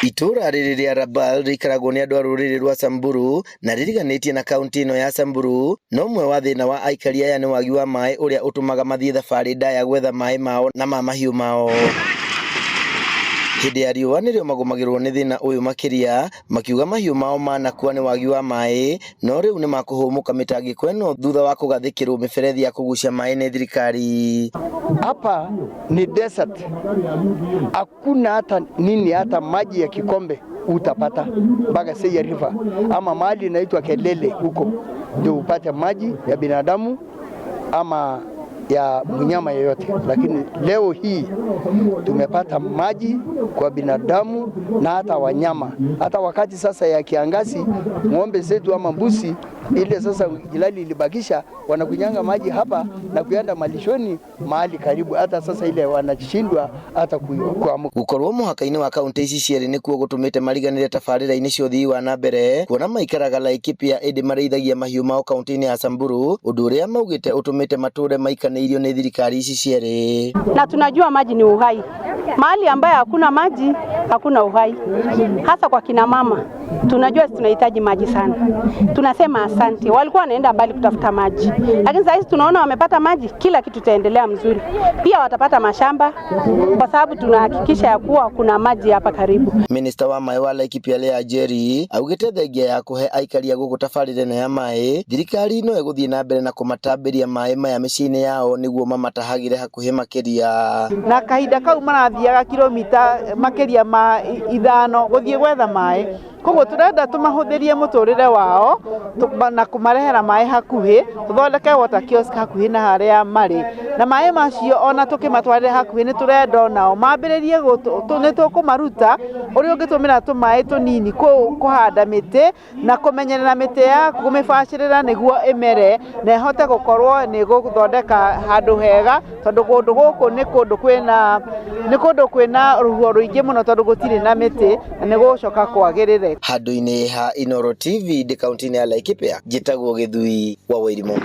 Itũũra rĩrĩ rĩa Rabal rĩikaragwo nĩ andũ a rũrĩrĩ rwa Samburu na rĩriganĩtie na kaunti ĩno ya Samburu, na ũmwe wa thĩna wa aikari aya nĩ wagi wa maĩ ũrĩa ũtũmaga mathiĩ thabarĩ ndaya gwetha maĩ mao na ma mahiũ mao. Hĩndĩ ya riũa nĩrĩo magũmagĩrwo nĩ thĩna ũyũ makĩria, makiuga mahiũ mao manakua nĩ wagi wa maĩ, no rĩu nĩ makũhũmũka mĩtangĩko ĩno thutha wa kũgathĩkĩrwo mĩberethi ya kũgucia maĩ nĩ thirikari. Hapa ni desert, hakuna hata nini, hata maji ya kikombe utapata mpaka Seya River ama mahali inaitwa Kelele, huko ndio upate maji ya binadamu ama ya mnyama yeyote. Lakini leo hii tumepata maji kwa binadamu na hata wanyama. Hata wakati sasa ya kiangazi, ng'ombe zetu ama mbuzi ile sasa jilali ilibakisha, wanakunyanga maji hapa na kuenda malishoni mahali karibu. Hata sasa ile wanashindwa hata kuamuka. Gũkorwo mũhaka-inĩ wa kaunti ici cierĩ nĩkuo gũtũmĩte mariganĩre tabarĩra-inĩ cia ũthii wa na mbere, kuona maikaraga Laikipia ĩndĩ marĩithagia mahiũ mao kaunti-inĩ ya Samburu, ũndũ ũrĩa maugĩte ũtũmĩte matũre maikanĩirio nĩ thirikari ici cierĩ. Na tunajua maji ni uhai. Mahali ambayo hakuna maji hakuna uhai, hasa kwa kina mama. Tunajua tunahitaji maji sana. Tunasema asante. Walikuwa wanaenda mbali kutafuta maji, lakini sasa hizi tunaona wamepata maji, kila kitu itaendelea mzuri. Pia watapata mashamba, kwa sababu tunahakikisha ya kuwa kuna maji hapa karibu. Minista wa maĩ wa Laikipia Leah Njeri augĩte thengia ya kũhe aikari a gũkũ tabarĩra ĩno ya maĩ, thirikari no ĩgũthiĩ na mbere na kũmatambĩria maĩ maya mĩciĩ-inĩ yao nĩguo mamatahagĩre hakuhĩ makĩria. Na kahinda kau marathiaga kilomita makiria ma 5 guthie gwetha maĩ. Koguo turenda tumahuthirie muturire wao na kumarehera maĩ hakuhĩ, tuthondeke water kiosk hakuhĩ na harĩa marĩ, na maĩ macio ona tukimatwarĩre hakuhĩ nĩ turenda onao mambĩrĩrie nĩ tũkũmaruta ũrĩa ũngĩtũmĩra tũmaĩ tũnini kũhanda mĩtĩ na kũmenyerera mĩtĩ yaku, kũmĩbacĩrĩra nĩguo ĩmere na ĩhote gũkorwo nĩ gũthondeka handũ hega, tondũ kũndũ gũkũ nĩ kũndũ kwĩna rũhuho rũingĩ mũno tondũ gũtirĩ na mĩtĩ na nĩ gũgũcoka kwagĩrĩre. Handũ-inĩ ha Inooro TV ndĩ kaunti-inĩ ya Laikipia, njĩtagwo Gĩthui wa Wairimũ.